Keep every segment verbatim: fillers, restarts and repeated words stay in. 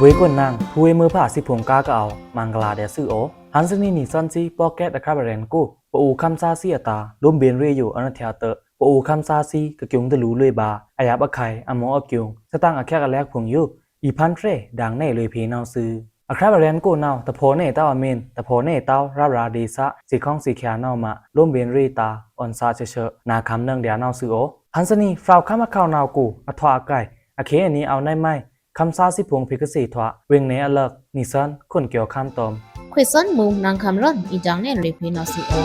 ဗွေႏကွန်နင်ꩻဖူးဝေးမွိုးဖါသီးဖိုင်ႏ ကားကအဝ်ႏမဂ်လာႏဒျာႏသွူသြ။ ဟန်ႏသနီꩻ နီသွဉ်းသီး podcast အခြပ် ရဲဉ်ႏအကို ပအိုဝ်ႏခမ်းသားသီးအတာႏ လိုမ်းဗဉ်ႏရေꩻယိုအွောန်ႏအထျꩻတွော့ꩻ ပအိုဝ်ႏခမ်းသားသီးကကျူံႏတလူႏလွေꩻဗာႏ အယပ်ꩻခုဲင်ႏ အမော့အကျူံႏ သတင်ꩻအချက်အလက်ဖိုင်ႏယို အီႏဖန်းဖြယ်ဒင်ႏနယ်လွေꩻဖေႏနဝ်ꩻသွူ။ အခြပ် ရဲဉ်ႏအကိုနဝ်ꩻ တဖော့ꩻနယ်တဝ်းအမင်း တဖော့ꩻနယ်တဝ်းရပ်ꩻရာႏဒေႏသား သေခေါင်းသေဖြာနဝ်ꩻမꩻ လိုမ်းဗဉ်ႏရေꩻတာႏ အွဉ်ႏသားချက်ချက် နာႏခံႏနွောင်ႏဒျာႏနဝ်ꩻသွူ။ ဟန်ႏသနီꩻ ဖြုတ်ခမ်းအခေါင်နဝ်ꩻကို အထွာအကိုင်ႏ အခေတ်အနည်း အဝ်ႏနယ်မွဲ ခမ်းသားသီးဖိုင်ႏဖေႏကသေထွာ ဝေင်နယ်အလပ် နီသွဉ်းခွန်ႏကျော်ခမ်းတွမ် ခွေႏသွဉ်းမူႏနင်ႏခံႏရွဉ်ႏ အီႏဒင်ႏနယ်လွေꩻဖေႏနဝ်ꩻသွူ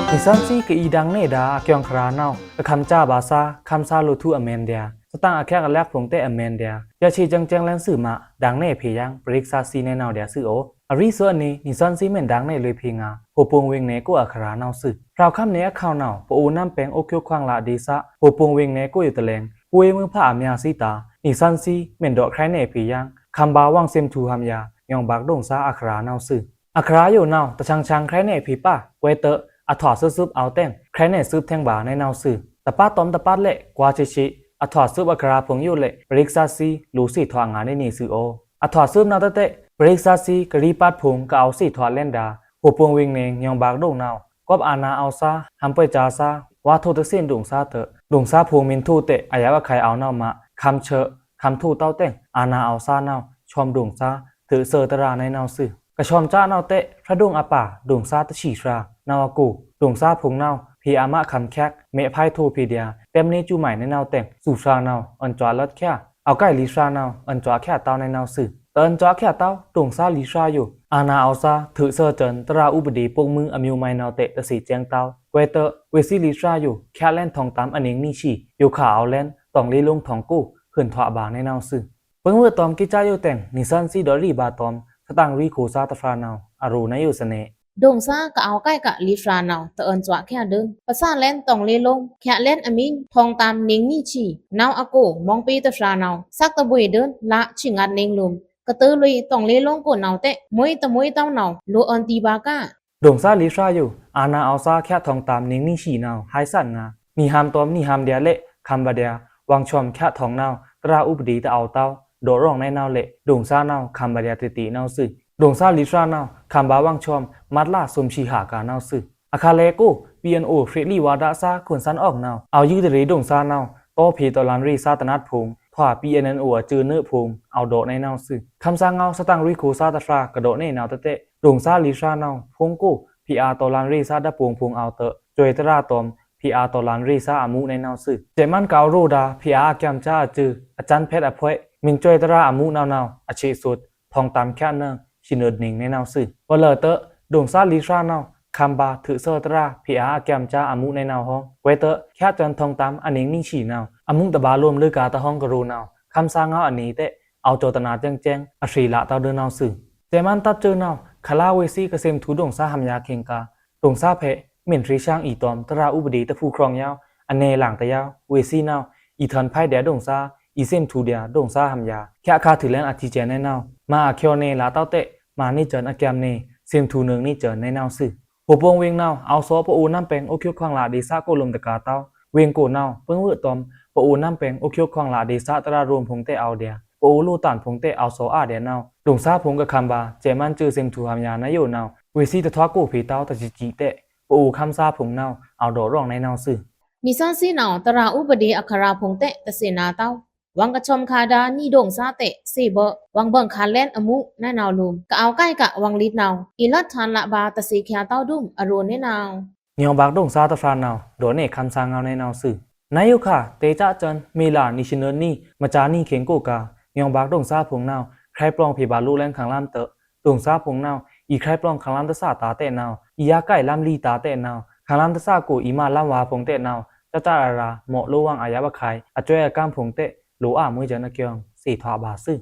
။ နီသွဉ်းသီးကအီႏဒင်ႏနယ်ဒါႏ အကျိုင်းခရာနဝ်ꩻ ကခမ်းသားဗာႏသား ခမ်းသားလိုꩻထွူအမင်းဒျာႏ သတင်ꩻအချက်အလက်ဖိုင်ႏတဲ့အမင်းဒျာႏ ယွတ်ꩻသေႏစဲင်စဲင်လဲန်းသွူမꩻ ဒင်ႏနယ်ဖေႏယင်း ပရစ်သတ်သီးနယ်နဝ်ꩻဒျာႏသွူ။ အရီသွူအနည်း နီသွဉ်းသီးမ့ၢ်ဒင်ႏနယ်လွေꩻဖေႏငါႏ ဟိုပုံဝေင်နယ်ကိုယ့်အခရာနဝ်ꩻသွူ။ ဖြုတ်ခမ်းနယ်အခေါင်နဝ်ꩻ ပအိုဝ်ႏနမ်းပဲင်ႏအိုးကျိုးခွင်ႏလꩻဒေႏသား ဟိုပုံဝေင်နယ်ကိုယ့်ယိုတလဲင်ႏ ပူဝေးမွိုးဖါအမျာသီးတာႏ နီသွဉ်းသီးမ့ၢ်ဒေါ့ꩻခြဲနယ်ဖေႏယင်း ခမ်းဗာႏဝင်ꩻသီးဖိုင်ႏဟမ်ယွၤ ညောင်ပၢၵ်ႇဒိုင်ꩻသား အခရာနဝ်ꩻသွူ။ အခရာယိုနဝ်ꩻ တချင်ချင်ခြဲနယ်ဖေႏပါ ကွဲးတွော့ꩻ အထွာသွပ်သွပ်အဝ်ႏတဲ့င်ꩻ ခြဲနယ်သွပ်ထဲင်ဗာႏနယ်နဝ်ꩻသွူ။ တပတ်တွမ်တပတ်လဲ့ꩻ ကွားသေသေ အထွာသွပ်အခရာဖိုင်ႏယိုလဲ့ ပရစ်သတ်သီး လိုꩻသေထွာငါႏနယ်နေသွူ။ အထွာသွပ်နဝ်ꩻတဲ့တဲ့ ပရစ်သတ်သီးကရီးပတ်ဖိုင်ႏ ကအဝ်ႏသေထွာလဲန်ဒါႏ ဟိုပုံဝေင်နယ် ညောင်ပၢၵ်ႇဒိုင်ꩻနဝ်ꩻ ကွပ်ꩻအာဏာအောက်ꩻသား ဟမ်ပွေ့ꩻကြားသား ဝါႏထိုꩻတသ့ၣ်ဒိုင်ꩻသားတွော့ꩻ ဒိုင်ꩻသားဖိုင်ႏမင်းထိုꩻတဲ့ အယပ်ꩻအခဲင်ႏအဝ်ႏနဝ်ꩻမꩻ ခမ်းသီး ခမ်းထိုꩻတဝ်းတဲ့င်ꩻ အာဏာအောက်ꩻသားနဝ်ꩻ ချွမ်ဒိုင်ꩻသား ထိုꩻသွပ်တြႃးနယ်နဝ်ꩻသွူ။ ကချွမ်ကြားနဝ်ꩻတဲ့ ဖြတ်ဒိုင်အပါ ဒိုင်ꩻသားတသီးဖြာနဝ်ꩻအကို ဒိုင်ꩻသားဖိုင်ႏနဝ်ꩻ ဖေႏအမခံႏချက် မဲ့ဖိုင်ႏထိုꩻဖေႏဒျာႏ တဲမ်းနေကျူမုဲင်နယ်နဝ်ꩻတဲ့င်ꩻ သူဖြာနဝ်ꩻ အွဉ်ႏစွာလွတ်ꩻချာ အဝ်ႏကိုင်ꩻလီဖြာနဝ်ꩻ အွဉ်ႏစွာချာတဝ်းနယ်နဝ်ꩻသွူ။ တအွဉ်ႏစွာချာတဝ်း ဒိုင်ꩻသားလီဖြာယို အာဏာအောက်ꩻသား ထိုꩻသွပ်ကျန် တြႃးဥပဒေပုတ်ꩻမွိုးအမျိုးမိုင်းနဝ်ꩻတဲ့ တသေ့ꩻစဲင်တဝ်း ကွဲးတွော့ꩻ ဝေ့ꩻသီးလီဖြာယို ချားလဲန်ထွင်ႏတမ်းအနင်ꩻနံꩻသီး ယိုခါအဝ်ႏလဲန် တောင်လေးလုံးထောင်ကိုး ဟုန်ထွာဗာႏနယ်နဝ်ꩻသွူ။ ပင်းဝွေ့တွမ် ကစ်ꩻချာယိုတဲ့င်ꩻ နီသွဉ်းသီးဒီးရီဗာႏတွမ် သတင်ꩻရီခိုꩻသားတဖြာနဝ်ꩻ အရိုꩻနယိုသနေ ဒိုင်ꩻသားကအဝ်ႏကိုင်ꩻကလီဖြာနဝ်ꩻ တအွဉ်ႏစွာချာဒိုင် ပသၣ်လဲန် တောင်လေးလုံး ချားလဲန်အမင်း ထွင်ႏတမ်းနင်ꩻနံꩻသီး နဝ်ꩻအကို မောင်ပေးတဖြာနဝ်ꩻ သက်တပွေႏဒိုင် လꩻသီးငတ်နင်ꩻလုမ် ကတိူဝ်းလွေꩻ တောင်လေးလုံးကိုနဝ်ꩻတဲ့ မွေးတမွေးတဝ်းနဝ်ꩻ လိုꩻအွဉ်ႏတီဗာႏကာ ဒိုင်ꩻသားလီဖြာယို အာဏာအောက်ꩻသားချားထွင်ႏတမ်းနင်ꩻနံꩻသီးနဝ်ꩻ ဟိုက်သတ်ငါႏ နီဟမ်တွမ်နီဟမ်ဒျာႏလဲ့ ခမ်းဗာႏဒျာႏ ဝင်ႏချွမ်ချားထွင်ႏနဝ်ꩻ တြႃးဥပဒေတအဝ်ႏတဝ်း ဒေါ့ꩻရောင်နယ်နဝ်ꩻလဲ့ ဒိုင်ꩻသားနဝ်ꩻ ခမ်းဗာႏဒျာႏတေ့တေ့နဝ်ꩻသွူ။ ဒိုင်ꩻသားလီဖြာနဝ်ꩻ ခမ်းဗာႏဝင်ႏချွမ် မတ်လသုမ်သီးဟကာနဝ်ꩻသွူ။ အခါလဲကို ပီအီအီ ဖြေလီဝါဒသား ခွန်ဆန်းအောင်နဝ်ꩻ အဝ်ႏယိုတရေဒိုင်ꩻသားနဝ်ꩻ တောဖေႏတော်လှန်ရေးသားသင်တန်းဖိုင်ႏ ထွာ ပီအီအီ အကျိုးနွေးဖိုင်ႏ အဝ်ႏဒေါ့ꩻနယ်နဝ်ꩻသွူ။ ခမ်းသားငဝ်း သတင်ꩻရီခိုꩻသားတဖြာ ကဒေါ့ꩻနယ်နဝ်ꩻတဲ့တဲ့ ဒိုင်ꩻသားလီဖြာနဝ်ꩻ ဖိုင်ႏကို ဖေႏအာတော်လှန်ရေးသားဓာတ်ပုံဖိုင်ႏအဝ်ႏတွော့ꩻ ကျော်ꩻတြ၃းတွမ်ဖေႏအာတော်လှန်ရေးသားအမှုနယ်နဝ်ꩻသွူ။ စဲ့ꩻမန်းကဝ်ရိုဒါ ဖေႏအာအကျမ်ꩻသားအကျိုး အကြမ်းဖက်အဖွဲ့ မင်းကျော်ꩻတြႃးအမှုနယ်နဝ်ꩻ အသေ့သွပ် ထောင်ႏတမ်းချားနွောင် သီးနွောင်ဒင်နယ်နဝ်ꩻသွူ။ ဝလꩻတွော့ꩻ ဒိုင်ꩻသားလီဖြာနဝ်ꩻ ခမ်းဗာႏထိုꩻသွပ်တြႃး ဖေႏအာအကျမ်ꩻသားအမှုနယ်နဝ်ꩻဟောင်း ကွဲးတွော့ꩻ ချားသွပ်ထောင်ႏတမ်းအနင်ꩻနံꩻသီးနဝ်ꩻ အမှုတဗာႏလိုမ်လွေꩻကာတဟောင်းကရိုနဝ်ꩻ ခမ်းသားငဝ်းအနည်းတဲ့ အဝ်ႏကျော်ꩻတနာႏစဲင်စဲင် အသေ့ꩻလꩻတဝ်းဒိုင်နဝ်ꩻသွူ။ စဲ့ꩻမန်းတပ်ချုပ်နဝ်ꩻ ခလဝေ့သီးကသင်ꩻထူႏဒိုင်ꩻသားဟမ်ယွၤခင်ႏကာ ဒိုင်ꩻသားဖေႏ မင်းထေးချမ်းအီတုမ် တြႃးဥပဒေတဖူးဖြောင်ႏယဝ် အနယ်လင်တယဝ် ဝေ့သီးနဝ်ꩻ အီထွန်ဖိုင်ႏဒျာႏဒိုင်ꩻသား အီသင်ꩻထူႏဒျာႏဒိုင်ꩻသားဟမ်ယွၤ ချားခါထုးလဲန်အထီးစဲနယ်နဝ်ꩻ မၤအချောနယ်လꩻတဝ်းတဲ့ မၤနေကျန်အကျမ်နယ် သင်ꩻထူႏနွောင်နံꩻစဲနယ်နဝ်ꩻသွူ။ ဟိုပုံဝေင်နဝ်ꩻ အဝ်ႏသောပအိုဝ်ႏနမ်းပဲင်ႏအိုးကျိုးခွင်ႏလꩻဒေႏသားကိုလိုမ်ႏတကာႏတဝ်း ဝေင်ꩻကိုနဝ်ꩻ ပင်းဝွေ့တွမ် ပအိုဝ်ႏနမ်းပဲင်ႏအိုးကျိုးခွင်ႏလꩻဒေႏသားတြႃးရိုမ်ဖိုင်ႏတဲ့အဝ်ႏဒျာႏ ပအိုဝ်ႏလိုꩻတန်ဖိုင်ႏတဲ့ အဝ်ႏသောအာဒျာႏနဝ်ꩻ ဒိုင်ꩻသားဖိုင်ႏကခမ်းဗာႏ စဲ့ꩻမန်းချုပ်သင်ꩻထူႏဟမ်ယွၤနယိုနဝ်ꩻ ဝေ့သီးတထွာကိုဖေႏတဝ်းတသီးသီးတဲ့ ပအိုဝ်ႏခမ်းသားဖိုင်ႏနဝ်ꩻ အဝ်ႏဒေါ့ꩻရောင်နယ်နဝ်ꩻသွူ။ နီသွဉ်းသီးနဝ်ꩻ တြႃးဥပဒေအခရာဖိုင်ႏတဲ့ တသေ့ꩻနာႏတဝ်း ဝင်ꩻကချွမ်ခါဒါႏနံꩻဒိုင်ꩻသားတဲ့ သေ့ꩻဗော့ ဝင်ꩻဗွင်ꩻခါလဲန်အမှုနယ်နဝ်ꩻလုမ် ကအဝ်ႏကိုင်ꩻက ဝင်ꩻလိတ်နဝ်ꩻ အီလွတ်ꩻထန်ꩻလဗာႏ တသေ့ꩻချာတဝ်းဒုမ် အရိုꩻနယ်နဝ်ꩻ ညောင်ပၢၵ်ႇဒိုင်ꩻသားတဖြာနဝ်ꩻ ဒေါ့ꩻနယ်ခမ်းသားငဝ်းနယ်နဝ်ꩻသွူ။ နယိုခါ တေꩻချားသွဉ် မေလꩻနံꩻသီးနွောင်နံꩻ မကြာနံꩻခင်ႏကိုက ညောင်ပၢၵ်ႇဒိုင်ꩻသားဖိုင်ႏနဝ်ꩻ ခြဲးပလွင်ဖေႏဗာႏလိုꩻလဲန်ခန်ႏလမ်းတွော့ꩻ ဒိုင်ꩻသားဖိုင်ႏနဝ်ꩻ အီခြဲးပလွင်ခန်ႏလမ်းတသၣ်တာႏတဲ့နဝ်ꩻ အီယွၤကိုင်ꩻလမ်းလီတာႏတဲ့နဝ်ꩻ ခန်ႏလမ်းတသၣ်ကို အီမၢလမ်းဝါဖိုင်ႏတဲ့နဝ်ꩻ တြႃးတြႃး မော့လိုဝ်ဝင်ႏအယပ်ꩻအခဲင်ႏ အစွဲအကမ်းဖိုင်ႏတဲ့ လိုꩻအမွေးစဲန်အကျိုင်း သေ့ꩻထွာဗာႏသွူ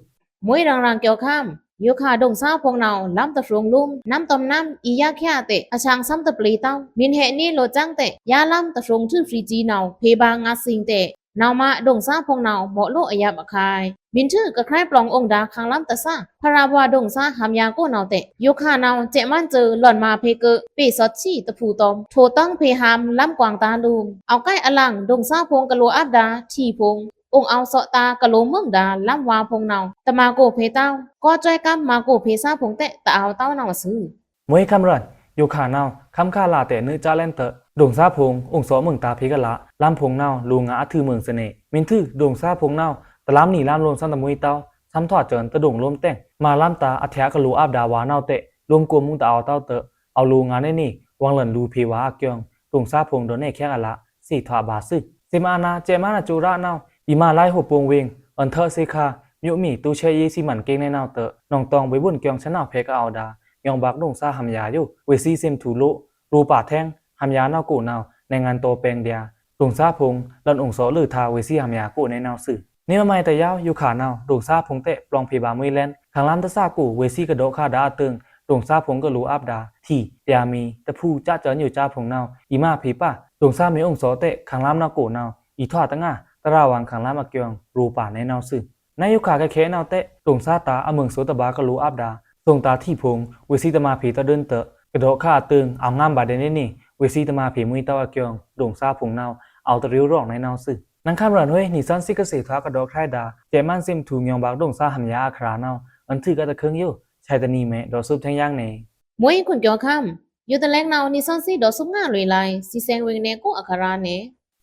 မွေးရင်ရင်ကျော်ခမ်း ယိုခါဒိုင်ꩻသားဖိုင်ႏနဝ်ꩻ လမ်းတဖြူင်လုမ် နမ်းတွမ်နမ်း အီယွၤခဲတဲ့ အဆင်သမ်တပျေတဝ်း မင်းဟဲ့နေလိုꩻစင်တဲ့ ယွၤလမ်းတဖြူင်ထွူဖြီးသီးနဝ်ꩻ ဖေႏဗာႏငါးသီးတဲ့ နဝ်ꩻမးဒိုင်ꩻသားဖိုင်ႏနဝ်ꩻ မော့လိုဝ်အယပ်ꩻအခဲင်ႏ မင်းထူးကခရိုင်ပလောင်အုံဒါ ခန်လမ်းတဆာ ဖရာဘွားဒွိုင်ဆာဟမ်ယာကို နဝ်တဲ ယိုခါနဝ် စဲ့မန်းစွို လွောန်မါဖေႏကွို ပေ့ဆွတ်ချီတဖူးတွမ် ထိုတောင်းဖေႏဟမ် လမ်းကွင်တာႏလူင် အဝ်ကိုက်အလင် ဒွိုင်ဆာဖိုင်ကလိုအပ်ဒါ ထီဖိုင် အုံအောဝ်သော့တာကလိုမွိုင်ဒါ လမ်းဝါဖိုင်နဝ် တမါကိုဖေႏတဝ် ကော့စွဲကမ်း မါကိုဖေႏဆာဖိုင်တဲ့ တအဝ်တဝ်နဝ်အသွူ။ မွေးခမ်းရန် ယိုခါနဝ် ခမ်းခါလာတဲ့ နွေဦးကျားလဲဉ်တ ဒွိုင်ဆာဖိုင် အုံသော့မွိုင်ဒါဖေႏကလာ လမ်းဖိုင်နဝ် လူငါအထွူမိုင်သနေ မင်းထူး ဒွိုင်ဆာဖိုင်နဝ် တလမ်းနီလမ်းလိုမ် သန်တမွေးတဝ် သမ်ထွတ်စွန် တဒွိုင်လိုမ်တဲ့ မါလမ်းတာ အထျာကလိုအပ်ဒါဝါနဝ်တဲ့ လိုမ်ကိုမုန်တအဝ်တဝ်တ အဝ်လူငါနေနေ ဝင်လန်လူဖေႏဝါအကျိုင် ဒွိုင်ဆာဖိုင်ဒေါ်နေခဲအလ သေထွားဗာသွူ။ စံမအနာ စဲ့မန်းအကျိုးရနဝ် ဗီမါလိုင်းဟိုပုံဝင် အွန်ထႃႇသေခါ မြို့အမည်တိုးချဲ့ရေးစီမံကိန်း နေနဝ်တ နောင်တောင်ဝေးဘုန်းကျောင်း ဆနဝ်ဖေႏကအဝ်ဒါ ညောင်ဘတ်ဒွိုင်ဆာဟမ်ယာယို ဝေးသီးစံမထူလို ရူပါထဲင်း ဟမ်ယာနဝ်ကိုနဝ် နိုင်ငံတော်ပန်းတိုင် ဒွိုင်ဆာဖိုင် လန်အုံသော့လွေးထား ဝေးသီးဟမ်ယာကို နေနဝ်သွူ။ နေမမိုင်တယဝ် ယိုခါနဝ် ဒွိုင်ဆာဖိုင်တဲ့ ပလောင်ဖေႏဗာမွေးလဲဉ် ခန်လမ်းတဆာကို ဝေးသီးကဒေါခါဒါအသွူ ဒွိုင်ဆာဖိုင်ကလိုအပ်ဒါ ထီ ပျာမီ တဖူး စစွန်ယိုစာဖိုင်နဝ် ဗီမါဖေႏပါ ဒွိုင်ဆာမေအုံသော့တဲ့ ခန်လမ်းနဝ်ကိုနဝ် အီထွာတငါ တရဝမ်ခန်လမ်းအကျိုင် ရူပါနေနဝ်သွူ။ နယိုခါခဲခဲနဝ်တဲ့ ဒွိုင်ဆာတာ အမွိုင်သိုတဗာကလိုအပ်ဒါ သိုင်တာထီဖိုင် ဝေးသီးတမါဖေႏတဒိုင်တ ကဒေါခါအသွူ အဝ်ငမ်းဗာဒဲနေနေ ဝေးသီးတမါဖေႏမွေးတဝ်အကျိုင် ဒွိုင်ဆာဖိုင်နဝ် အဝ်တရူရောင်နေနဝ်သွူ။ နင်ခမ်းရန်ဟွေး နီသွဉ်းသစ်ကသေထွားကဒေါခါဒါ စဲ့မန်းစံမထူ ညောင်ဘတ်ဒွိုင်ဆာဟမ်ယာအခရာနဝ် အွန်ထွူကတခုင်ယို ဆဲးတနီမဲ ဒေါ်စုပ်ထဲင်းယင်းနေ။ မွေးခွန်ကျော်ခမ်း ယိုတလဲင်နဝ် နီသွဉ်းသစ်ဒေါ်စုပ်ငါလွေးလိုင် သီးစဲင်ဝေင်နေကိုအခရာနေ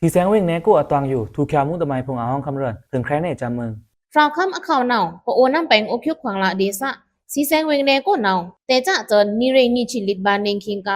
သီးစဲင်ဝေင်နေကိုအသွင်ယို ထူချာမူတမိုင်ဖိုင်အဟောင်းခမ်းရန် ထိုင်ခရဲနေစံမုင် ဖြောက်ခမ်းအခဝ်နဝ် ပအိုနမ်းပင်အိုချွုပ်ခွင်လဒေသ သီးစဲင်ဝေင်နေကိုနဝ် တဲစစွန် နီရေနီချီလိတ်ဗာနေငိုင်က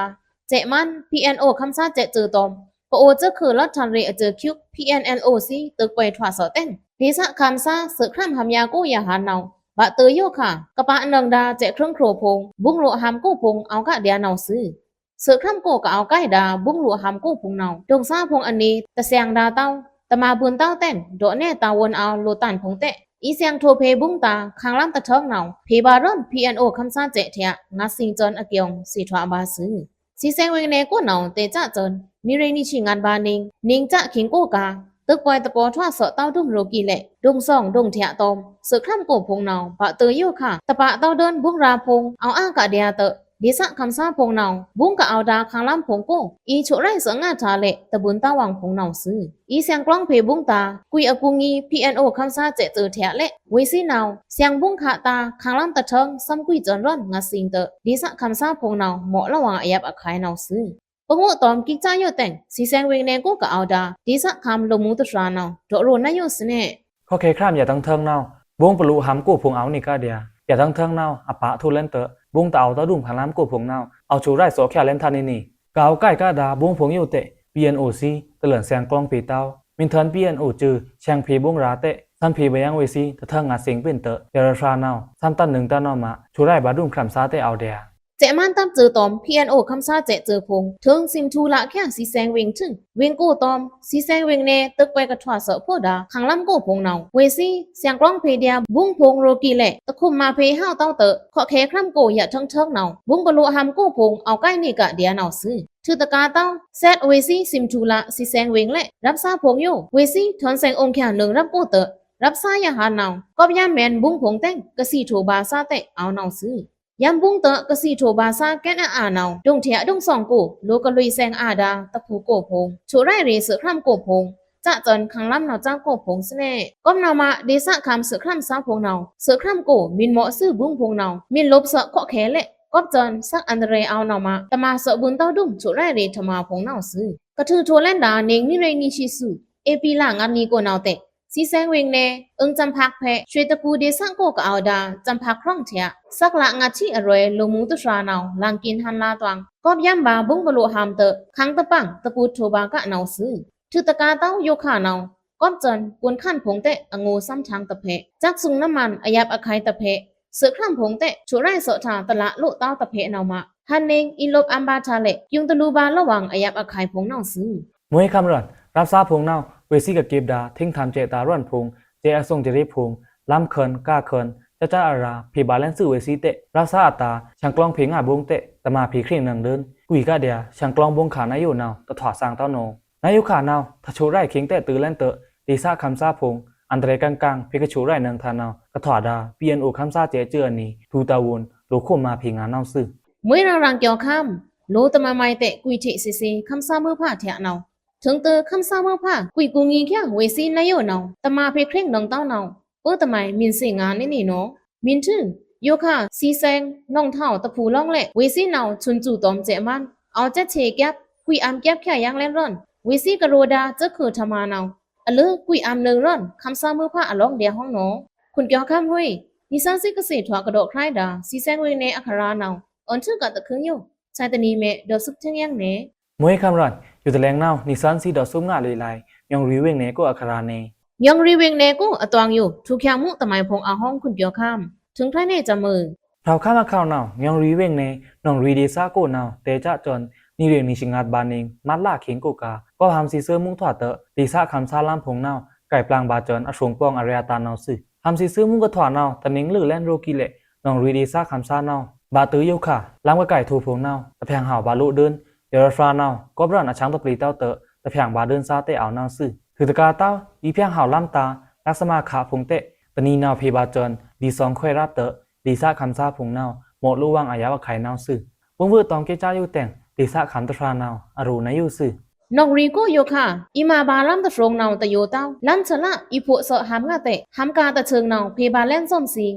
စဲ့မန်း ပီအန်အိုခမ်းဆာစဲ့စွိုတွမ် ပအိုစခုလော့ထန်ရေအစခုပ် ပီအန်အလ်အိုသီး သွပ်ကွဲထွာသော့တဲ့ ဒေသခမ်းဆာ သိုခရမ်ဟမ်ယာကိုယဟန်နဝ် ဗာသွူယိုခါ ကပါနွောင်ဒါစဲ့ခရူင်ခရိုဖိုင် ဘုံလိုဟမ်ကိုဖိုင် အဝ်ကဒျာနဝ်သွူ။ သိုခရမ်ကိုကအဝ်ကိုက်ဒါ ဘုံလိုဟမ်ကိုဖိုင်နဝ် ဒွိုင်ဆာဖိုင်အနွေ တသျင်ဒါတဝ် တမါဘွိုန်တဝ်တဲ့ ဒေါ်နေတဝ်ဝွန်အဝ် လိုတန်ဖိုင်တဲ့ အီသျင်ထိုဖေႏဘုံတာ ခန်လမ်းတထုင်နဝ် ဖေႏဗာရွမ်း ပီအန်အိုခမ်းဆာစဲ့ထျာ ငါသိင်စွန်အကျိုင် သေထွားဗာသွူ။ သီးစဲင်ဝေင်နေကိုနဝ် တဲစစွန် နီရေနီချီငါဗာနေ နေစခိင်ကိုက သွပ်ကွဲတပော်ထွာသော့တဝ်ဒွိုင်ရိုကီလဲ့ ဒွိုင်သွင်ဒွိုင်ထျာတွမ် သိုခရမ်ကိုဖိုင်နဝ် ဗာသွူယိုခါ တပါတဝ်ဒိုင်ဘုံရာဖိုင် အဝ်အါကဒျာတ ဒေသခမ်းဆာဖိုင်နဝ် ဘုံကအဝ်ဒါခန်လမ်းဖိုင်ကို အီချိုရိုင်သွင်ငါထျာလဲ့ တဘွိုန်တဝ်ဝင်ဖိုင်နဝ်သွူ။ အီသျင်ကျွင်းဖေႏဘုံတာ ကွီအကူငီ ပီအန်အိုခမ်းဆာစဲ့စွိုထျာလဲ့ ဝေးသီးနဝ် သျင်ဘုံခတာ ခန်လမ်းတထုင် သမ်ကွီစွန်ရွမ်းငါသိင်တ ဒေသခမ်းဆာဖိုင်နဝ် မော့လဝ်ဝါအယပ်အခိုင်နဝ်သွူ။ ပငိုတွမ်ကိကစယိုတဲ့ သီးစဲင်ဝေင်နေကိုကအဝ်ဒါ ဒေသခမ်းလိုမူတရာနဝ် ဒေါ်ရိုနယိုသနေ ခော့ခဲခရမ်ယတန်ထင်နဝ် ဘုံပလိုဟမ်ကိုဖိုင်အဝ်နေကဒျာ ယတန်ထင်နဝ် အပါထိုလဲန်တ ဘုံတအဝ်တဒွိုင်ခန်လမ်းကိုဖိုင်နဝ် အဝ်ချိုရိုင်သွင်ချာလဲန်ထျာနေနေ ကအဝ်ကိုက်ကဒါဘုံဖိုင်ယိုတဲ့ ပီအန်အိုသီး တလန်သျင်ကျွင်းဖေႏတဝ် မင်းထန် ပီအန်အိုစွို သျင်ဖေႏဘုံရာတဲ့ သမ်ဖေႏဗယင်ဝေးသီး တထုင်ငါသိင်ပင်တ ယရထျာနဝ် သမ်တန်နွောင်တနဝ်မ ချိုရိုင်ဗာဒွိုင်ခရမ်ဆာတဲ့အဝ်ဒျာ စဲ့မန်းတပ်စွိုတွမ် ပီအန်အိုခမ်းဆာစဲ့စွိုဖိုင် ထိုင်စံမထူလချာ သီးစဲင်ဝေင်ထွူ ဝေင်ကိုတွမ် သီးစဲင်ဝေင်နေ သွပ်ကွဲကထွာသော့ဖိုဒါ ခန်လမ်းကိုဖိုင်နဝ် ဝေးသီး သျင်ကျွင်းဖေႏဒျာ ဘုံဖိုင်ရိုကီလဲ့ တခုမ်မါဖေႏဟဝ်တဝ်တ ခော့ခဲခရမ်ကိုယတန်ထင်နဝ် ဘုံပလိုဟမ်ကိုဖိုင် အဝ်ကိုက်နေကဒျာနဝ်သွူ။ ထွူတကာတဝ် စဲ့ဝေးသီးစံမထူလ သီးစဲင်ဝေင်လဲ့ ရပ်ဆာဖိုင်ယို ဝေးသီးထွန်စဲင်အိုင်ချာနွောင်ရပ်ကိုတ ရပ်ဆာယဟန်နဝ် ကော့ယမ်းမဲန်ဘုံဖိုင်တဲ့ ကသီထိုဗာဆာတဲ့ အဝ်နဝ်သွူ။ ယမ်းဘုံတ ကသီထိုဗာဆာကဲနအါနဝ် ဒွိုင်ထျာဒွိုင်သွင်ကို လိုကလွေစဲင်အါဒါ တဖူးကိုဖိုင် ချိုရိုင်ရေသိုခရမ်ကိုဖိုင် စစွန်ခန်လမ်းနဝ်စကိုဖိုင်သနေ ကော့နဝ်မ ဒေသခမ်းသိုခရမ်ဆာဖိုင်နဝ် သိုခရမ်ကို မင်းမော့သွူဘုံဖိုင်နဝ် မင်းလိုပ်သွော့ခော့ခဲလဲ့ ကော့စွန် သက်အန္တရာယ်အဝ်နဝ်မ တမါသွော့ဘွိုန်တဝ်ဒွိုင် ချိုရိုင်ရေတမါဖိုင်နဝ်သွူ။ ကထွူထိုလဲန်ဒါ နေငီရေနီချီသွူ ဧပြီလငါးနွေကိုနဝ်တဲ့ သီးစဲင်ဝေင်နေ အိုင်စံဖက်ဖဲ ရွှေတကူဒေသကိုကအဝ်ဒါ စံဖက်ခရံာင်ထျာ သက်ကလငါးထီအရွယ် လိုမူတရာနဝ် လင်ကင်ဟန်လာတွင် ကော့ယမ်းဗာဘုံပလိုဟမ်တ ခန်တပင်တကူထိုဗာကနဝ်သွူ။ ထွူတကာတဝ်ယိုခါနဝ် ကော့စွန် ကွန်ခန်ဖိုင်တဲ့ အငိုသမ်ထင်တဖဲ စက်သုင်နမန်အယပ်အခိုင်တဖဲ သိုခရမ်ဖိုင်တဲ့ ချိုရိုင်သွော့ထျာတလလိုတဝ်တဖဲနဝ်မ ဟန်နေ အီလိုပ်အမ်ဗာထျာလဲ့ ယွင်တလူဗာလဝ်ဝင်အယပ်အခိုင်ဖိုင်နဝ်သွူ။ မွေးခမ်းရန် ရပ်ဆာဖိုင်နဝ် ဝေးသီးကကေပ်ဒါ ထိင်းထမ်စဲ့တာရွန်ဖိုင် စဲ့အသွင်စရေဖိုင် လမ်းခွန် ကားခွန် စစအရာ ဖေႏဗာလဲန်သွူဝေးသီးတဲ့ ရပ်ဆာအတာ သျင်ကျွင်းဖေႏငငါဘုံတဲ့ တမါဖေႏခရံာင်နွောင်ဒိုင် ကွီကဒျာ သျင်ကျွင်းဘုံခါနယိုနဝ် တထွာသင်တဝ်နဝ် နယိုခါနဝ် ထချိုရိုင်ခင်းတဲ့သွူလဲန်တ ဒေသခမ်းဆာဖိုင် အန္တရာယ်ကင်ႏ ဖေႏကဆိုပ်ရိုက်နွောင်ႏတာႏနဝ်ꩻ ကထွာဒ PNO ခမ်းသားစဲ့ꩻစွိုꩻအနံꩻ ထူႏတာႏဝွိုန် လိုꩻခိုမ်ꩻမာꩻဖေႏငါနဝ်ꩻသွူ။ မွေးရန်ႏ ရန်ႏကျော်ႏခမ်း လိုꩻတမန်ႏမုဲင်တဲ ကွိုက်ꩻထေꩻသေႏသေႏ ခမ်းသားမွိုးဖါထေꩻနဝ်ꩻ ထိုင်ꩻတိုꩻ ခမ်းသားမွိုးဖါ ကွိုက်ꩻကူꩻငီႏချဲင်ꩻ ဝေꩻသွိုင်းနဝ်ꩻယိုနဝ်ꩻ တမန်ႏဖေႏခြေင်ꩻနွောင်ႏတဝ်းနဝ်ꩻ ပႂ်တမံၤ မီႏသွေငါႏနေနေနဝ်ꩻ မီႏသွေ ယိုခါ သီႏသင်ꩻ နွင်ꩻထောင်ꩻ တဖူႏလောင်းလဲ့ ဝေꩻသွိုင်းနဝ်ꩻ သွဉ်းစူꩻတောမ်ႏစဲ့ꩻမန်း အောဝ်ႏစက်ꩻသေꩻကပ်ꩻ ကွိုက်ꩻအံႏကပ်ꩻချဲင်ꩻယင်းလဲန်ရွန်း ဝေꩻသွိုင်းကရေꩻဒါႏ စွိုꩻခုသမာနဝ်ꩻ အလိုꩻ ကွိုက်ꩻအံႏနွောင်ꩻရွန်း ခမ်းသားမွိုးဖါအလောင်းဒျာႏဟွံနဝ်ꩻ ခွန်ကျော်ခမ်းဟွေး နီသွဉ်းသီးကသ့ꩻထွာကဒီးခြဲဒါႏ သီႏသင်ꩻဝေင်ꩻနယ်ႏအခရာနဝ်ꩻ အွဉ်ႏထွူကတခုင်ႏယို ဆဲးတနံၤမဲာ် ဒေါ်စုဖြိုင်းယင်းနယ် မွေးခမ်းရန်ႏ ယိုတလဲင်နဝ်ꩻ နီသွဉ်းသီးဒေါ်စုငါလွေꩻလိုင် မြောင်ရွီဝေင်ꩻနယ်ႏကိုꩻအခရာနယ် မြောင်ရွီဝေင်ꩻနယ်ႏကိုꩻအတွင်ꩻယို ထူႏချေင်ꩻမူးတမံၤဖိုင်ႏအဟွံခွန်ကျော်ခမ်း ထိုင်ခြဲနယ်ႏစမုဲ ဖြောက်ခမ်းအခဝ်နဝ်ꩻ မြောင်ရွီဝေင်ꩻနယ်ႏ နောင်ရွီဒေႏသကိုꩻနဝ်ꩻ တဲꩻစဲ့ꩻစွိုꩻ နံꩻရေꩻနံꩻသီႏငါးဗာႏနွောင်ꩻ မတ်လအခိင်ႏကိုꩻကါ ကောပ်ꩻဟံႏသီႏသွိုꩻမူးထွာတ ဒေႏသခမ်းသားလမ်းဖိုင်ႏနဝ်ꩻ ကိုက်ꩻပလင်ဗာႏစွိုꩻ အသွုံပေါင်ႏအရဲအတာႏနဝ်ꩻသွူ။ ဟံႏသီႏသွိုꩻမူးကထွာနဝ်ꩻ တနင်ႏလွေꩻလဲန်ႏရိုးကီးလဲ့ နောင်ရွီဒေႏသခမ်းသားနဝ်ꩻ ဗာႏတွိုးယိုခါ လမ်းကကိုက်ထိုင်ဖိုင်ႏနဝ်ꩻ တဖြောင်ႏဟဝ်ဗာႏလိုꩻဒိုင်း ယွရဲဖြာနဝ်ꩻ ကောပ်ꩻရွန်ꩻအဆန်းသပျီတောက်တ တဖြောင်ႏဗာႏဒိုင်းသားတဲအဝ်နဝ်ꩻသွူ။ ထိုင်ꩻတကာႏတဝ်း အီႏဖြောင်ႏဟဝ်လမ်းတာႏ လက်သမားခါဖိုင်ႏတဲ တနံၤနဝ်ꩻဖေႏဗာႏစွိုꩻ ဒီသွင်ခွဲရပ်တ ဒေႏသခမ်းသားဖိုင်ႏနဝ်ꩻ မော့ꩻလိုဝ်ꩻဝင်ႏအယပ်ꩻအခုဲင်ႏနဝ်ꩻသွူ။ ပူင်ဝွို့ꩻတောင်ꩻကေꩻစဲ့ꩻယိုတဲင် ဒေႏသခမ်းသားနဝ်ꩻ အရိုꩻနဝ်ꩻယိုသွူ။ နောင်ရွီကိုယိုခါ အီႏမဗာႏလမ်းတဖြိုင်ႏနဝ်ꩻတယိုတဝ်း လမ်းသလ အီႏဖော့ꩻသော့ꩻဟံႏငါတဲ ဟံႏကာတထုင်ႏနဝ်ꩻ ဖေႏဗာႏလဲန်သွမ်သွင်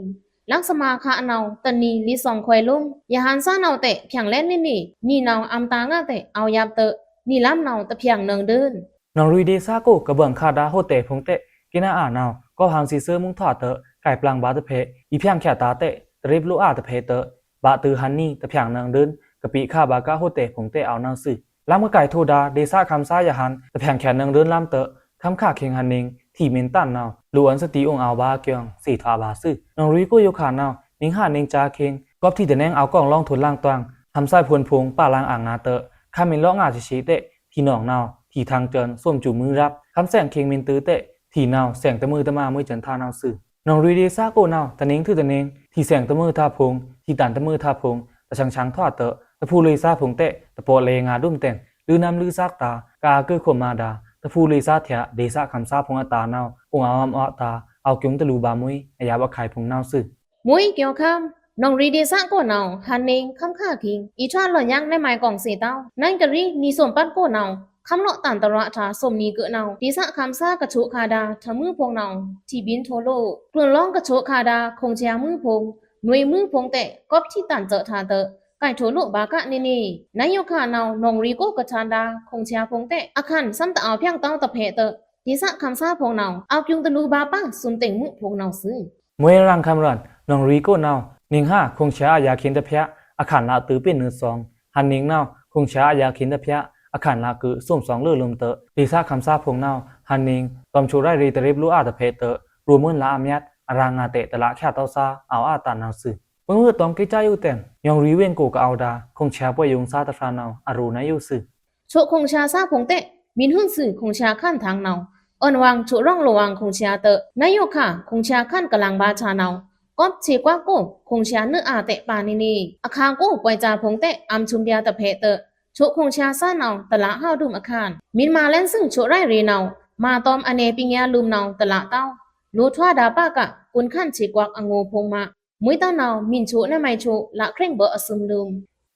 လက်သမားခါနဝ်ꩻ တနံၤလွေꩻသွင်ခွဲလွံ ယဟန်သားနဝ်ꩻတဲ ဖြောင်ႏလဲန်နေနေ နံၤနဝ်ꩻအံႏတာႏငါတဲ အောဝ်ႏယပ်ꩻတ နံၤလမ်းနဝ်ꩻတဖြောင်ႏနွောင်ꩻဒိုင်း နောင်ရွီဒေႏသကိုꩻ ကဗွင်ႏခါဒါႏ ဟိုတဲဖိုင်ႏတဲ ကေနအာနဝ်ꩻ ကောပ်ꩻဟံႏသီႏသွိုꩻမူးထွာတ ကိုက်ꩻပလင်ဗာႏတဖဲ အီႏဖြောင်ႏချဲတာႏတဲ တရေပ်လိုအားတဖဲတဲ ဗာႏတွိုးဟန်နံၤ တဖြောင်ႏနွောင်ꩻဒိုင်း ကပေ့ခါဗာႏကားဟိုတဲဖိုင်ႏတဲအဝ်နဝ်ꩻသွူ။ လမ်းကကိုက်ထိုင်ဒါႏ ဒေႏသခမ်းသားယဟန် တဖြောင်ႏချဲနွောင်ꩻဒိုင်းလမ်းတဲ ခမ်းခါခိင်ႏဟန်နွောင်ꩻ ထီႏမုန်တန်နဝ်ꩻ လိုဝ်အွဉ်ႏသတီႏအုံႏအဝ်ႏဗာႏအကျိုင်း သေထွာဗာႏသွူ။ နောင်ရွီကိုယိုခါနဝ်ꩻ နွောင်ꩻဟါနွောင်ꩻစါခိင်ႏ ကောပ်ꩻထီႏတနဲင်ꩻ အောဝ်းကောင်ႏလောင်းထွုန်လင်တွင် ဟံႏသွိုပ်ꩻဖိုင်ႏဖိုင်ႏ ပါလင်အာငါတဲ ခမ်းမုန်လော့ꩻငါသီႏသီႏတဲ ထီႏနောင်နဝ်ꩻ ထီႏထင်ႏစွိုꩻ သွမ်စူꩻမွိုင်းရပ် ခမ်းသဲင်ꩻခိင်ႏမုန်တွိုးတဲ ထီႏနဝ်ꩻ သဲင်ꩻတမွိုးတမားမွိုင်းစွိုꩻထါနဝ်ꩻသွူ။ နောင်ရွီဒေႏသကိုꩻနဝ်ꩻ တနင်ꩻထွူတနင်ꩻ ထီႏသဲင်ꩻတမွိုးထါဖိုင်ႏ ထီႏတန်ꩻတမွိုးထါဖိုင်ႏ တဆင်ꩻဆင်ꩻထွာတဲ တဖူႏလွေꩻသားဖိုင်ႏတဲ တပော့ꩻလဲငါဒုမ်တဲင် လွိုင်းနွောင်ꩻလွိုင်းသားတာႏ ကအကုဲခိုမ်ꩻမာဒါႏ တဖူႏလွေꩻသားထဲ ဒေႏသခမ်းသားဖိုင်ႏအတာႏနဝ်ꩻ အုံႏအဝ်ႏအဝ်ႏတာႏ အောဝ်ႏကျုံႏတလူဗာႏမွိုင်း အယပ်ꩻအခုဲင်ႏဖိုင်ႏနဝ်ꩻသွူ။ မွိုင်းကျော်ခမ်း နောင်ရွီဒေႏသကိုꩻနဝ်ꩻ ဟန်နွောင်ꩻခမ်းခါခိင်ႏ အီႏထွာလွောန်ယင်းနဲမိုင်ကောင်သေတဝ်း နွောင်ꩻကရီနွောင်ꩻသွမ်ပတ်ကိုꩻနဝ်ꩻ ခမ်းလော့ꩻတန်တရာꩻအထါသွမ်နွောင်ꩻကုနဝ်ꩻ ဒေႏသခမ်းသားကဆိုပ်ခါဒါႏ ထမွိုးဖိုင်ႏနဝ်ꩻ ထီႏဘိန်းထိုလို ကျိုန်လောင်းကဆိုပ်ခါဒါႏ ခိုင်ꩻဆဲမွိုးဖိုင်ႏ နွေမွိုးဖိုင်ႏတဲ ကောပ်ꩻထီႏတန်စွိုက်ꩻထါတဲ ကိုက်ထိုင်လိုဗာႏကားနေနေ နဝ်ꩻယိုခါနဝ်ꩻ နောင်ရွီကိုကထွာဒါႏ ခိုင်ꩻဆဲဖိုင်ႏတဲ အခန်ႏသမ်တအဝ်ႏဖြောင်ႏတဝ်းတဖဲတဲ ဒေႏသခမ်းသားဖိုင်ႏနဝ်ꩻ အောဝ်ႏကျုံႏတလူဗာႏပါ သွမ်တဲင်မွိုးဖိုင်ႏနဝ်ꩻသွူ။ မွေးရန်ႏခမ်းရန်ႏ နောင်ရွီကိုနဝ်ꩻ နွောင်ꩻဟါ ခိုင်ꩻဆဲအယပ်ꩻခိန်ႏတဖျ အခန်ႏလꩻတွိုးပစ်နွိုင်သွင် ဟန်နွောင်ꩻနဝ်ꩻ ခိုင်ꩻဆဲအယပ်ꩻခိန်ႏတဖျ အခန်ႏလꩻတွိုးသွမ်သွင်လွေꩻလိုမ်တဲ ဒေႏသခမ်းသားဖိုင်ႏနဝ်ꩻ ဟန်နွောင်ꩻ တွမ်ဆိုပ်ရိုက်ရေတရေပ်လိုအားတဖဲတဲ ရိုမွိုင်းလꩻအမျတ် အရာငါတဲ တလꩻချဲတဝ်းသား အောဝ်ႏအတာႏနဝ်ꩻသွူ။ ပူင်ဝွို့ꩻတောင်ꩻကေꩻစဲ့ꩻယိုတဲင် နောင်ရွီဝေင်ꩻကိုကအောဝ်ႏဒါႏ ခိုင်ꩻဆဲပွေယုံသားတဖျနဝ်ꩻ အရိုꩻနဝ်ꩻယိုသွူ။ ဆိုပ်ခိုင်ꩻဆဲသားဖိုင်ႏတဲ မီးဟုန်သွူ ခိုင်ꩻဆဲခန်ႏထင်ႏနဝ်ꩻ အွဉ်ႏဝွင်ꩻ ဆိုပ်ရောင်လိုဝ်ဝွင်ꩻခိုင်ꩻဆဲတဲ နဝ်ꩻယိုခါ ခိုင်ꩻဆဲခန်ႏကလင်ဗာႏထါနဝ်ꩻ ကောပ်ꩻသေကွာကို ခိုင်ꩻဆဲနွော်အာတဲပါနေနေ အခါကိုပွေꩻစာဖိုင်ႏတဲ အံႏသုမ်ႏဒျာႏတဖဲတဲ ဆိုပ်ခိုင်ꩻဆဲသားနဝ်ꩻ တလꩻဟဝ်ဒုမ်အခန်ႏ မီးမာလဲန်သွူ ဆိုပ်ရိုက်ရေနဝ်ꩻ မာတောမ်ႏအနယ်ပညာလုမ်နဝ်ꩻ တလꩻတဝ်း လိုဝ်ထွာဒါႏပါက ကွုန်ခန်ႏသေကွာအငိုဖိုင်ႏမး မွိုင်းတဝ်းနဝ်ꩻ မီးဆိုပ်နွော်မိုင်ဆိုပ် လꩻခြေင်ꩻဗော့အသွမ်လုမ်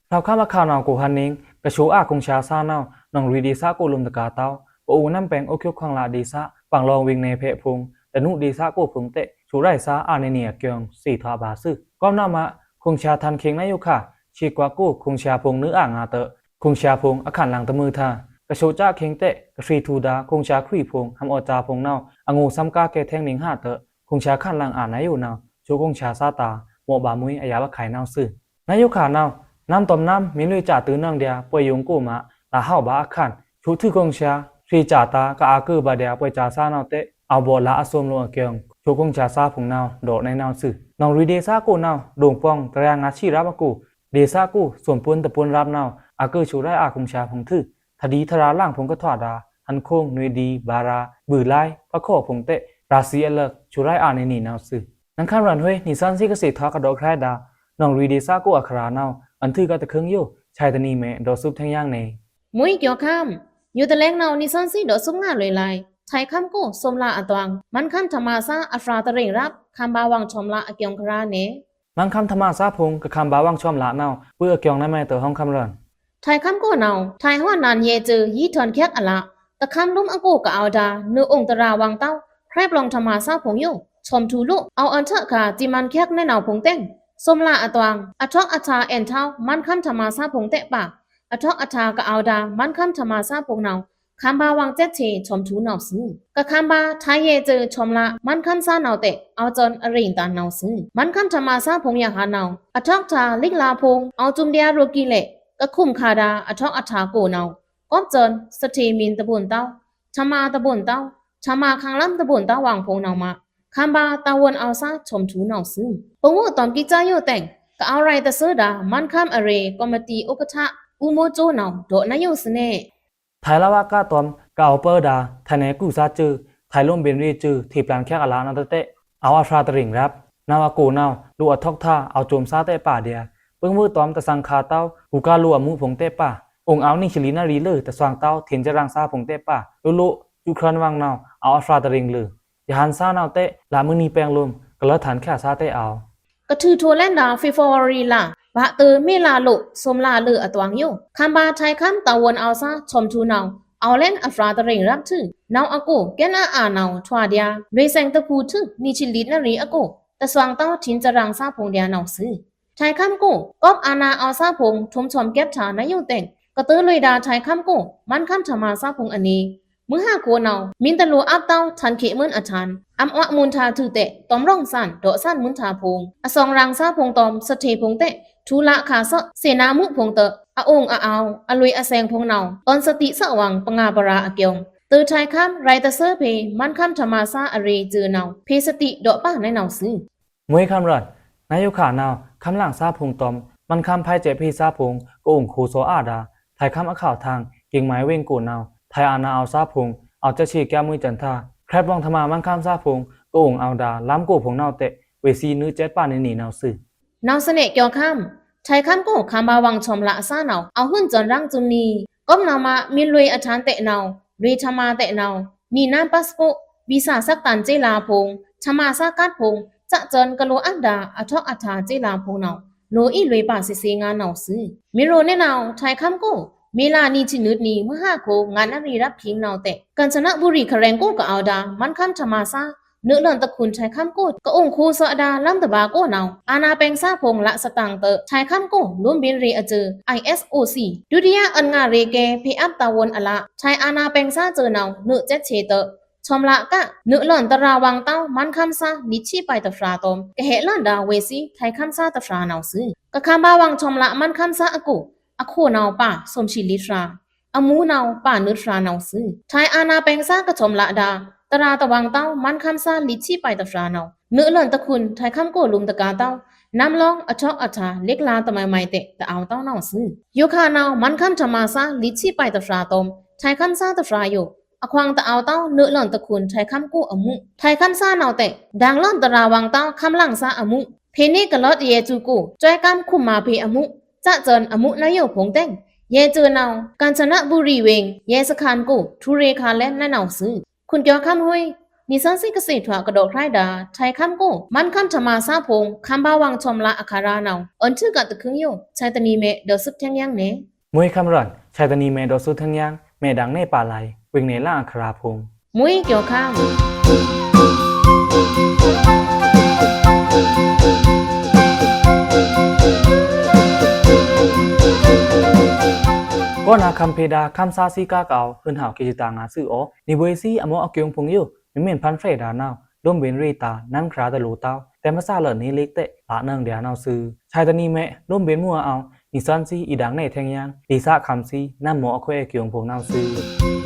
ဖြောက်ခမ်းအခဝ်နဝ်ꩻ ကိုဟန်နွောင်ꩻ ကဆိုပ်အာခိုင်ꩻဆဲသားနဝ်ꩻ နောင်ရွီဒေႏသကိုꩻလုမ်တကာႏတဝ်း ပအိုဝ်ႏနမ်ပင်ႏ အိုးချွိုးခွင်ꩻလꩻဒေႏသ ပင်လောင်ꩻဝေင်ꩻနယ်ႏဖဲဖိုင်ႏ တနူဒေႏသကိုꩻဖိုင်ႏတဲ ဆိုပ်ရိုက်သားအာနေနေအကျိုင်း သေထွာဗာႏသွူ။ ကွမ်နဝ်ꩻမး ခိုင်ꩻဆဲထန်ႏခိုင်ႏနဝ်ꩻယိုခါ သေကွာကို ခိုင်ꩻဆဲဖိုင်ႏနွော်အာငါတဲ ခိုင်ꩻဆဲဖိုင်ႏအခန်ႏလင်ႏတမွိုးထါ ကဆိုပ်စာခိုင်ႏတဲ ကသွေထူဒါႏ ခိုင်ꩻဆဲခွီဖိုင်ႏ ဟမ်အော်စာဖိုင်ႏနဝ်ꩻ အငိုသမ်ကာကဲထဲင်နွောင်ꩻဟါတဲ ခိုင်ꩻဆဲခန်ႏလင်ꩻအာနဝ်ꩻယိုနဝ်ꩻ ဆိုပ်ခိုင်ꩻဆဲသားတာႏ မော့ꩻဗာႏမွိုင်း အယပ်ꩻအခုဲင်ႏနဝ်ꩻသွူ။ နဝ်ꩻယိုခါနဝ်ꩻ နမ်တောမ်ႏနမ် မီးလွေꩻစာတွိုးနွောင်ꩻဒျာႏ ပွေယုံကိုမး လꩻဟဝ်ဗာႏအခန်ႏ ဆိုပ်ထွူခိုင်ꩻဆဲ သွေစာတာႏ ကအကုဲဗာႏဒျာႏ ပွေစာသားနဝ်ꩻတဲ အောဝ်ဗော့လꩻအသွမ်လိုမ်အကျိုင်း ဆိုပ်ခိုင်ꩻဆဲသားဖိုင်ႏနဝ်ꩻ ဒေါ့ꩻနဲနဝ်သွူ။ နောင်ရွီဒေႏသကိုꩻနဝ်ꩻ ဒိုင်ပွင်ꩻ တရာငါသီရပ်အကို ဒေႏသကိုꩻ သွမ်ပုၼ်တပုၼ်ရပ်နဝ်ꩻ အကုဲဆိုပ်ရိုက်အာခိုင်ꩻဆဲဖိုင်ႏသွူ ထဒီထရာလင်ဖိုင်ႏကထွာဒါႏ ဟန်ခုင် နွေဒီ ဗာရာ ဗွူလိုင်း ဖခိုင်ႏတဲ ရာသီအလ်᩵ ဆိုပ်ရိုက်အာနေနေနဝ်သွူ။ နင်ခမ်းရန်ႏဟွေး နီသွဉ်းသီးကသ့ထွာကဒီးခြဲဒါႏ နောင်ရွီဒေႏသကိုꩻအခရာနဝ်ꩻ အွဉ်ႏထွူကတခုင်ႏယို ဆဲးတနံၤမဲာ် ဒေါ်စုဖြိုင်းယင်းနယ် မွိုင်းကျော်ခမ်း ယိုတလဲင်နဝ်ꩻ နီသွဉ်းသီးဒေါ်စုငါလွေꩻလိုင် ထျေခမ်းကို သူမ်လာအသွင် မန်းခမ်းထမာဆါ အဖြာတရင်ရပ် ခမ်းဗာဝွင်ထွမ်လာအကျုံခရာနေ။ မန်းခမ်းထမာဆါဖိုင် ကခမ်းဗာဝွင်ထွမ်လာနဝ် ဗွီအကျုံနမဲတဟွံခမ်းရန်။ ထျေခမ်းကိုနဝ် ထျေဟွံနန်ယဲစု ယီထွန်ချက်အလ တခမ်းလုမ်းအကိုကအိုဒါ နွို့အိုင်တရာဝွင်တောက် ခရဲပလောင်ထမာဆါဖိုင်ယို ထွမ်ထူလု အိုင်အွန်ထက်ခါ တီမန်ချက်နဲနဝ်ဖိုင်တဲင် သူမ်လာအသွင် အထွက်အထါ အဲန်ထောက် မန်းခမ်းထမာဆါဖိုင်တဲပာ အထွက်အထါကအိုဒါ မန်းခမ်းထမာဆါဖိုင်နဝ် ခမ်းဗာဝွင်ချက်ချေ ထွမ်ထူနဝ်သွူ။ ကခမ်းဗာ ထျေယဲစု ထွမ်လာ မန်းခမ်းဆါနဝ်တဲ အိုက်စွန်အရင်တန်နဝ်သွူ။ မန်းခမ်းထမာဆါဖိုင်ယဟန်နဝ် အထွက်ထါ လိကလာဖိုင် အိုက်စုံဒျာရိုကီလဲ ကခုမ်ခါဒါ အထွက်အထါကိုနဝ် ကော့စွန် စထေမင်းတဘုန်တောက် ထမာတဘုန်တောက် ထမာခမ်းလမ်းတဘုန်တောက်ဝွင်ဖိုင်နဝ်မ ခမ်းဗာတဝွန်အိုဆါ ထွမ်ထူနဝ်သွူ။ ပဝုတွမ်ကီစါယိုတဲင် ကအိုရဲတသွူဒါ မန်းခမ်းအရေ ကော်မတီဥက္ကဋ္ဌ ဦးမိုးကျော်နဝ် ဒေါ်နယိုသွူနေ။ ထျေလဝကတွမ် ကအိုပဒါ ထျေနဲကူစါစု ထျေလုမ်းဗဉ်ရေစု ထေပျန်ချက်အလနဝ်တဲ အိုအဖြာတရင်ရပ် နဝ်အကိုနဝ် လိုအထွက်ထါ အိုစုမ်ဆါတဲပာဒျာ ပဝုတွမ်တသင်ခါတောက် ကူကလိုအမူဖိုင်တဲပာ အိုင်အိုနံချီလီနရီလႄ တသွင်တောက် ထျေစရင်ဆါဖိုင်တဲပာ လိုလို စုခရန်ဝွင်နဝ် အိုအဖြာတရင်လႄ ယဟန်ဆါနဝ်တဲ လမုနီပင်လုမ် ကလႃထန်ချက်ဆါတဲအို။ ကထုးထိုလန်ဒါ ဖေဖော်ဝါရီလ ဗာတႄမေလလို သူမ်လာလႄအသွင်ယို ခမ်းဗာထျေခမ်းတဝွန်အိုဆါ ထွမ်ထူနဝ် အိုလန်အဖြာတရင်ရပ်သွူ နဝ်အကို ကဲနအာနဝ်ထွာဒျာ လွေဆင်တဖူသွူ နံချီလီနရီအကို တသွင်တောက် ထျေစရင်ဆါဖိုင်ဒျာနဝ်သွူ။ ထျေခမ်းကို ကော့အာနာအိုဆါဖိုင် ထွမ်ထွမ်ကက်ထါနယိုတဲင် ကတႄလွေဒါထျေခမ်းကို မန်းခမ်းထမာဆါဖိုင်အနီ မွိုဟါကိုနဝ် မင်းတလူအပ်တောက် ထန်ခေမွန်းအထန် အမ်အွဲမွန်းထါသွူတဲ တွမ်ရောင်စန် ဒေါ်စန်မွန်းထါဖိုင် အသွင်ရင်ဆါဖိုင်တွမ် စထေဖိုင်တဲ ထူလခါသော့ သေနာမူဖိုင်တဲ အအိုင်အအို အလွေအသင်ဖိုင်နဝ် တွန်သတိသော့ဝွင် ပငါပရာအကျုံ တႄထျေခမ်း ရဲတသွူဖေ မန်းခမ်းထမာဆါအရေစုနဝ် ဖေသတိဒေါ်ပာနဲနဝ်သွူ။ မွေးခမ်းရန် နယိုခါနဝ် ခမ်းလင်ဆါဖိုင်တွမ် မန်းခမ်းဖဲချက်ဖေဆါဖိုင် ကအိုင်ခိုသော့အာဒါ ထျေခမ်းအခေါင်ထင် ကင်းမိုင်ဝင်းကိုနဝ် ထျေအာနာအိုဆါဖိုင် အိုချက်ချေကဲမွေးစန်ထါ ခရဲပလောင်ထမာမန်းခမ်းဆါဖိုင် ကအိုင်အိုဒါ လမ်းကိုဖိုင်နဝ်တဲ ဝေစီနွို့ချက်ပာနဲနီနဝ်သွူ။ နဝ်သနဲကျော်ခမ်း ထျေခမ်းကို ခမ်းဗာဝွင်ထွမ်လာအဆါနဝ် အိုဟုန်စွန်ရင်သွူနီ ကော့နဝ်မ မီလွေအထန်တဲနဝ် လွေထမာတဲနဝ် နီနမ်းပတ်စပို့ ဗီဇာဆက်သွယ်ကြေးလာဖိုင် ထမာဆါကတ်ဖိုင် စစွန်ကလိုအပ်ဒါ အထွက်အထါကြေးလာဖိုင်နဝ် လိုအီလွေပာသီသီငါနဝ်သွူ။ မီရိုနဲနဝ် ထျေခမ်းကို မေလနံချီနွိုတ်နီ မွိုဟါကို ငါနရီရပ်ခင်းနဝ်တဲ ကင်္ချနဘူရီခရင်ကိုကအိုဒါ မန်းခမ်းထမာဆါ နွို့လွန်တခွန်ထျေခမ်းကို ကအိုင်ခိုသော့ဒါ လမ်းတဗာကိုနဝ် အာနာပင်ဆါဖိုင်လသတင်တဲ ထျေခမ်းကို လုမ်းဗဉ်ရေအစု အိုင်အက်စ်အိုစီ ဒုတိယအန်ငါရေကဲ ဖေအပ်တဝွန်အလ ထျေအာနာပင်ဆါစုနဝ် နွို့ချက်ချေတဲ ထွမ်လာက နွို့လွန်တရာဝွင်တောက် မန်းခမ်းဆါ လီချီပိုင်တဖြာတွမ် ကဟဲလွန်ဒါဝေစီ ထျေခမ်းဆါတဖြာနဝ်သွူ။ ကခမ်းဗာဝွင်ထွမ်လာ မန်းခမ်းဆါအကို အခိုနဝ်ပာ သွမ်ချီလီဖြာ အမူနဝ်ပာနွို့ဖြာနဝ်သွူ။ ထျေအာနာပင်ဆါကထွမ်လာဒါ တရာတဝွင်တောက် မန်းခမ်းဆါ လီချီပိုင်တဖြာနဝ် နွို့လွန်တခွန် ထျေခမ်းကိုလုမ်းတကာတောက် နမ်းလွင်အထွက်အထါ လစ်လာတမိုင်မိုင်တဲ တအိုတောက်နဝ်သွူ။ ယိုခါနဝ် မန်းခမ်းထမာဆါ လီချီပိုင်တဖြာတွမ် ထျေခမ်းဆါတဖြာယို အခွင်တအိုတောက် နွို့လွန်တခွန် ထျေခမ်းကိုအမူ ထျေခမ်းဆါနဝ်တဲ ဒင်လွန်တရာဝွင်တောက် ခမ်းလင်ဆါအမူ ဖေန့ကလွတ်ယဲသူကို စွဲကမ်းခုမ်မာဖေအမူ စစွန်အမူနယိုဖိုင်တဲင် ယဲသူနဝ် ကင်္ချနဘူရီဝင်း ယဲသခန်ကို ထူရေခါလဲနဲနဝ်သွူ။ ခွန်ကျော်ခမ်းဟွေး နီသွဉ်းသီးကသီးထွာကဒေါက်ခရိုက်ဒါ ထျေခမ်းကို မန်းခမ်းထမာဆါဖိုင် ခမ်းဗာဝွင်ထွမ်လာအခရာနဝ် အွန်ထုကတခွိုင်ယို ဆာတနီမဲ ဒေါ်စုထျိုင်ယင်းနဲ။ မွေးခမ်းရန် ဆာတနီမဲ ဒေါ်စုထျိုင်ယင်း မဲဒင်နဲပါလဲ ဝိင်နဲလအခရာဖိုင် မွေးကျော်ခမ်း ကောနာခမ်းဖေဒါ ခမ်းဆါသီးကားကောက် ဟိုင်ဟဝ်ကီးတၢ်ငါသွူအို နီဝေးသီးအမော့အကျုံဖိုင်ယို မီမ့ၢ်ဖန်ဖြဲဒါနဝ် လုမ်းဗဉ်ရေတာ နမ်းခရာတလိုတောက် တဲမဆာလနေလိကတဲ လနင်ဒျာနဝ်သွူ။ ဆာတနီမဲ လုမ်းဗဉ်မူအအို နီသွဉ်းသီးအီဒင်နဲထျိုင်ယင်း လီသခမ်းသီး နမ်းမော့အခွဲအကျုံဖိုင်နဝ်သွူ။